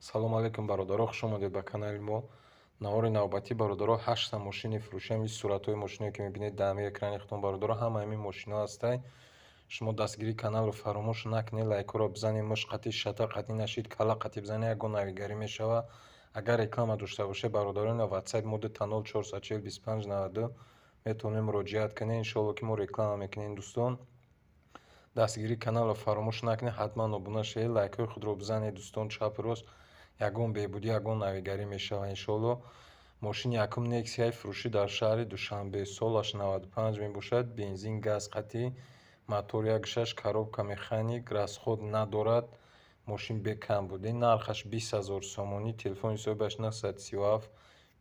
Салому алейкум, бародаро, хуш омадед ба канали мо. Навори навбатӣ, бародаро, ҳашта мошини фурӯшӣ. Ҳамин суратҳои мошиное, ки мебинед дар ҳамин экрани худтон, бародаро, ҳама ҳамин мошино ҳастай. Шумо дастгирии каналро фаромӯш накунед, лайкҳоро бизанед, муш қатӣ, шата қатӣ нашид, кала қатӣ бизанед, ягон навигарӣ мешава. Агар реклама дошта бошед, бародаро, на ватсапи мо 00440 25 92 метавонед муроҷиат кунед. Иншоалло, ки мо реклама мекунем, дӯстон. Дастгирии каналро фаромӯш накунед, ҳатман обуна шавед, лайкҳои худро бизанед, дӯстон, чапу рост. Ягон беҳбудӣ, ягон навигарӣ мешава, иншоалло. Мошини якум Нексияи фурӯшӣ дар шаҳри Душанбе, солаш 95 мебошад, бензин, газ қатӣ, мотор 1,6, коробка механик, расход надорад, мошин бекамбудӣ, нархаш 20 000 сомонӣ, телефони соҳибаш 937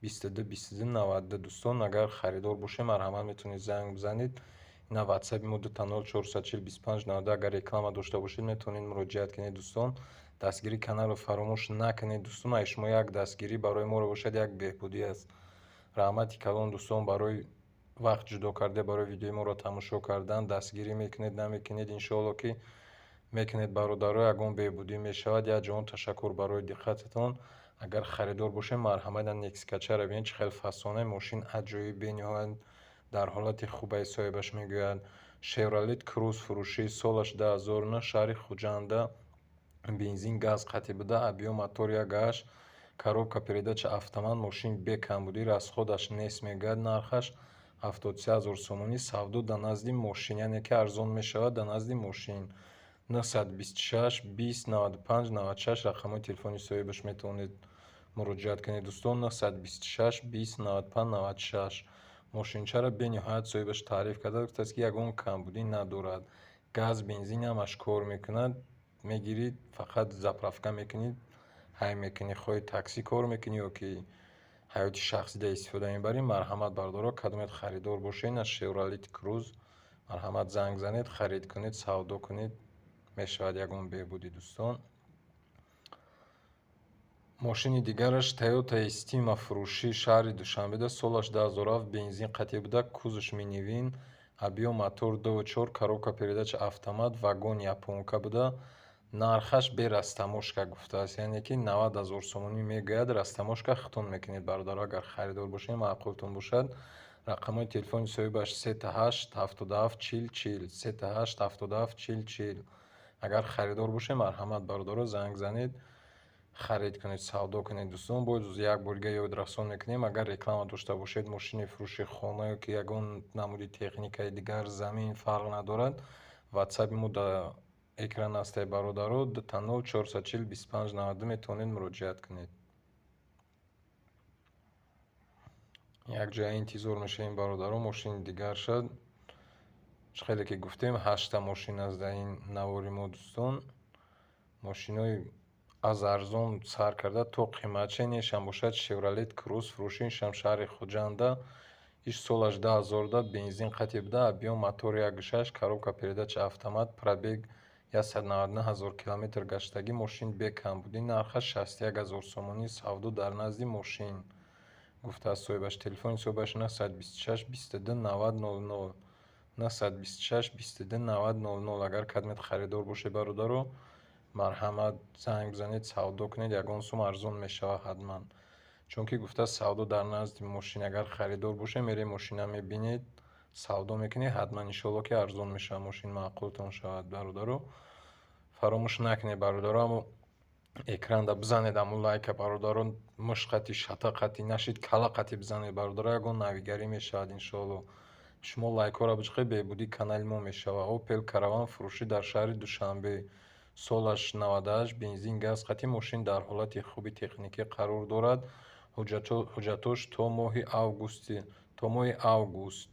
22 22 92. Дӯстон, агар харидор бошед, марҳамат, метавонед занг бизанед. Ина ватсапи мо 00440 25 92. Агар реклама дошта бошед, метавонед муроҷиат кунед, дӯстон. Дастгирии каналро фаромӯш накунед, дӯстон. Ай шумо як дастгирӣ барои моро бошад, як беҳбудӣ аст. Раҳмати калон, дӯстон, барои вақт ҷудо карда барои видеои моро тамошо кардан. Дастгирӣ мекунед, намекунед, иншоалло, ки мекунед, бародаро, ягон беҳбудӣ мешавад. Як ҷаҳон ташаккур барои диққататон. Агар харидор бошед, марҳамат, Нексикачаро бинед, чӣ хел фасоне мошин, аҷоиб, бениҳоят дар ҳолати хубаи, соҳибаш мегӯяд. Шевролет Круз фурӯшӣ, солаш 2009, шаҳри Хуҷанда, бензин, газ қатӣ буда, объём мотор 1,8, коробка передача автомат, мошин бекамбудӣ, расходаш нест мегӯяд, нархаш 73 000 сомонӣ, савдо дар назди мошин, яъне ки арзон мешавад дар назди мошин. 926 20 95 96 рақамҳои телефони соҳибаш, метавонед муроҷиат кунед, дӯстон. 926 20 95 96. Мошинчаро бениҳоят соҳибаш таъриф карда, гуфтааст, ки ягон камбудӣ надорад, газ, бензин ҳамаш кор мекунад. Мегирӣ, фақат заправка мекунӣ, ҳай мекунӣ, хоҳӣ таксӣ кор мекунӣ ё ки ҳаёти шахсида истифода мебарӣ. Марҳамат, бародаро, кадомет харидор бошед, на Шевролет Круз, марҳамат, занг занед, харид кунед, савдо кунед, мешавад ягон беҳбудӣ, дӯстон. Мошини дигараш Тойота Эстима фурӯшӣ, шаҳри Душанбеда, солаш 2007, бензин қатӣ буда, кузовш минивэн, объём мотор 2,4, коробка передача автомат, вагон японка буда, нархаш бе растаможка гуфтааст, яъне ки 90 000 сомонӣ мегӯяд, растаможка худтон мекунед, бародаро, агар харидор бошед, маъқултон бошад. Рақамҳои телефони соҳибаш 888 77 40 40, 888 77 40 40. Агар харидор бошед, марҳамат, бародаро, занг занед, харид кунед, савдо кунед, дӯстон. Боз як бор дига ёдрасон мекунем: агар реклама дошта бошед, мошини фурӯши, хона ё ки ягон намуди техникаи дигар, замин, фарқ надорад, ватсапи мо дар экран ҳастай, бародаро, 00440 25 92, метавонед муроҷиат кунед. Якҷоя интизор мешавем, бародаро, мошини дигар шад. Чӣ хеле ки гуфтем, ҳашта мошин аст дар ин навори мо, дӯстон. Мошинои аз арзон сар карда то қиматша. Инешам бошад Шевролет Круз фурӯшӣ, иншам шаҳри Хуҷанда, иш солаш 2010, бензин қатӣ буда, объём мотор 1,6, коробка передача автомат, пробег 199 000 километр гаштагӣ, мошин бекамбудӣ, нархаш 61 000 сомонӣ, савдо дар назди мошин гуфтааст соҳибаш. Телефони соҳибаш 926 22 90 00, 926 22 90 00. Агар кадомет харидор бошед, бародаро, марҳамат, занг бизанед, савдо кунед, ягон сум арзон мешавад ҳатман, чунки гуфтааст, савдо дар назди мошин. Агар харидор бошед, меред, мошина мебинед, савдо мекунед, ҳатман, иншоалло, ки арзон мешавад, мошин маъқултон шавад. Бародаро, фаромӯш накунед, бародаро, аммо экранда бизанед аммо лайка, бародаро, муш қатӣ, шата қатӣ нашид, кала қатӣ бизанед, бародаро, ягон навигарӣ мешавад, иншоалло. Шумо лайкҳоро бичиқед, беҳбудии канали мо мешавад. Опел Караван фурӯшӣ дар шаҳри Душанбе, солаш 98, бензин, газ қатӣ, мошин дар ҳолати хуби техникӣ қарор дорад, ҳуҷҷатош то моҳи августи, то моҳи август.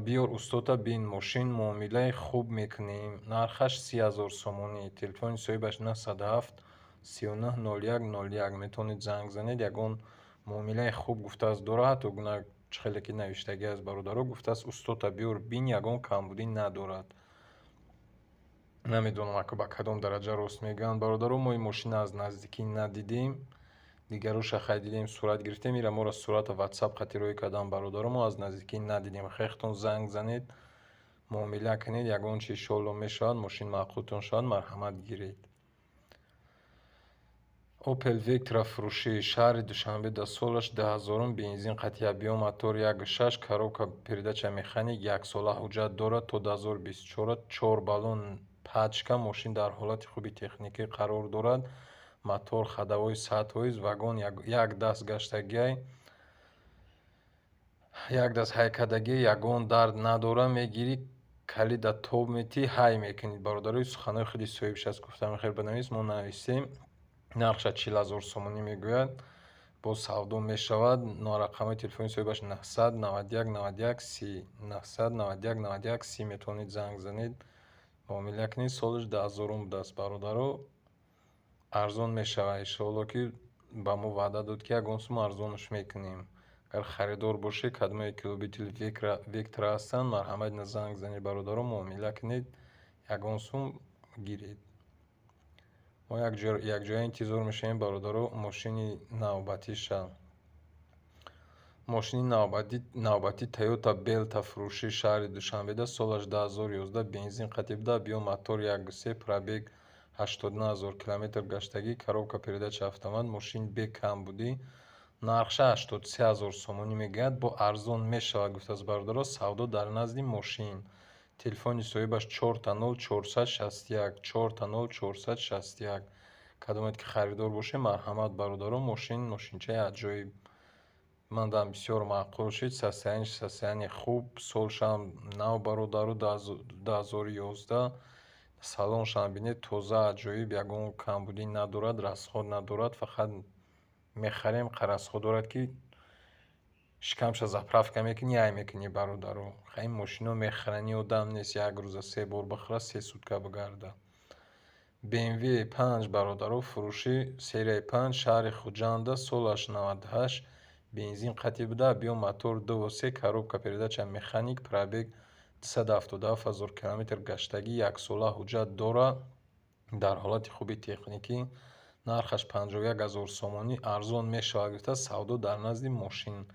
Биёр устота бин мошин, муомилаи хуб мекунем, нархаш 30 000 сомонӣ, телефони соҳибаш 907 39 01 01, метавонед занг занед. Ягон муомилаи хуб гуфтааст дорад, ҳатто гуна чӣ хеле ки навиштагӣ аст, бародаро, гуфтааст, устота биёр бин, ягон камбудӣ надорад. Намедонам, ака, ба кадом дараҷа рост мегӯянд, бародаро, мо ин мошина аз наздикӣ надидем, дигароша хай дидем, сурат гирифтем, ира моро сурата ватсап қати рӯй кардам, бародаро, мо аз наздикӣ надидем. Хехтон занг занед, муомила кунед, ягон чи иншоалло мешавад, мошин маъқултон шавад, марҳамат, гиред. Опел Вектра фурӯшӣ, шаҳри Душанбе, дар солаш 2000-ум, бензин қатъи, объём мотор 1,6, коробка передача механик, яксола ҳуҷҷат дорад то 2024, чор баллон пачка. Мошин дар ҳолати хуби техникӣ қарор дорад. Мотор ходовой 100%, вагон як даст гаштагиай, як даст ҳайкадагӣ, ягон дард надорад. Мегирӣ, калида тоб метӣ, ҳай мекунӣ. Бародарои, суханои худи соҳибш аст, гуфта мехел бинавис, мо нависем. Нархша 40 000 сомонӣ мегӯяд, боз савдо мешавад. Рақамҳои телефони соҳибаш 991 91 30, 991 91 30. Метавонед занг занед, муомила кунед. Солаш 2000-ум будааст, бародаро, арзон мешавад, иншоалло, ки ба мо ваъда дод, ки ягон сум арзонаш мекунем. Агар харидор бошед, кадомое ки любители Вектра ҳастанд, марҳамат, ина занг занед, бародаро, муомила кунед, ягон сум гиред. Мо якҷоя интизор мешавем, бародаро, мошини навбатиша. Мошини навбатӣ Тойота Белта фурӯши, шаҳри Душанбеда, солаш 2011, бензин қатъи буда, объём мотор 1,3, пробег 89 000 километр гаштагӣ, коробка передача автомат. Мошин бекамбудӣ. Нархша 83 000 сомонӣ мегӯяд, бо арзон мешавад, гуфтааст, бародаро. Савдо дар назди мошин. Телефони соҳибаш 0000 461, 0000 461. Кадомед ки харидор бошед, марҳамат, бародаро. Мошин мошинчаи аҷоиб, мандам бисёр маъқул шуд. Состояние ш состояние хуб, солшам нав, бародаро, 2011. Салоншам бинед, тоза, аҷоиб, ягон камбудӣ надорад, расход надорад. Фақат мехарем, расход дорад, ки шикамша заправка мекунӣ, ай мекунӣ, бародаро. Ин мошино мехӯрани одам нест, як рӯза се бор бихӯра, 3 сутка бигарда. БМВ 5, бародаро, фурӯшӣ, серияи 5, шаҳри Хуҷанда, солаш 98, бензин қатъи буда, объём мотор 2,3, коробка передача механик, пробег 277 000 километр гаштагӣ, яксола ҳуҷҷат дорад, дар ҳолати хуби техникӣ. Нархаш 51 000 сомонӣ, арзон мешавад, гуфта. Савдо дар назди мошин.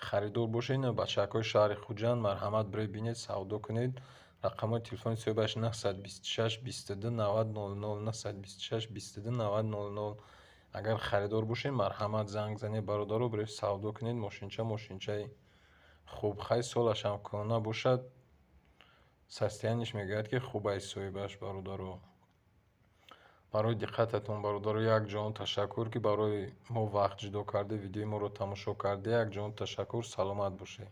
Харидор бошед, ина бачакҳои шаҳри Хуҷанд, марҳамат, биред, бинед, савдо кунед. Рақамҳои телефони соҳибаш 926 22 90 00, 926 22 90 00. Агар харидор бошед, марҳамат, занг занед, бародаро, биред, савдо кунед. Мошинча мошинчаи хуб, хай, солашам кӯҳна бошад, состояние ш мегӯяд, ки хуб аст соҳибаш. Бародаро, барои диққататон, бародаро, як ҷаҳон ташаккур, ки барои мо вақт ҷудо карда, видеои моро тамошо карда. Як ҷаҳон ташаккур, саломат бошед.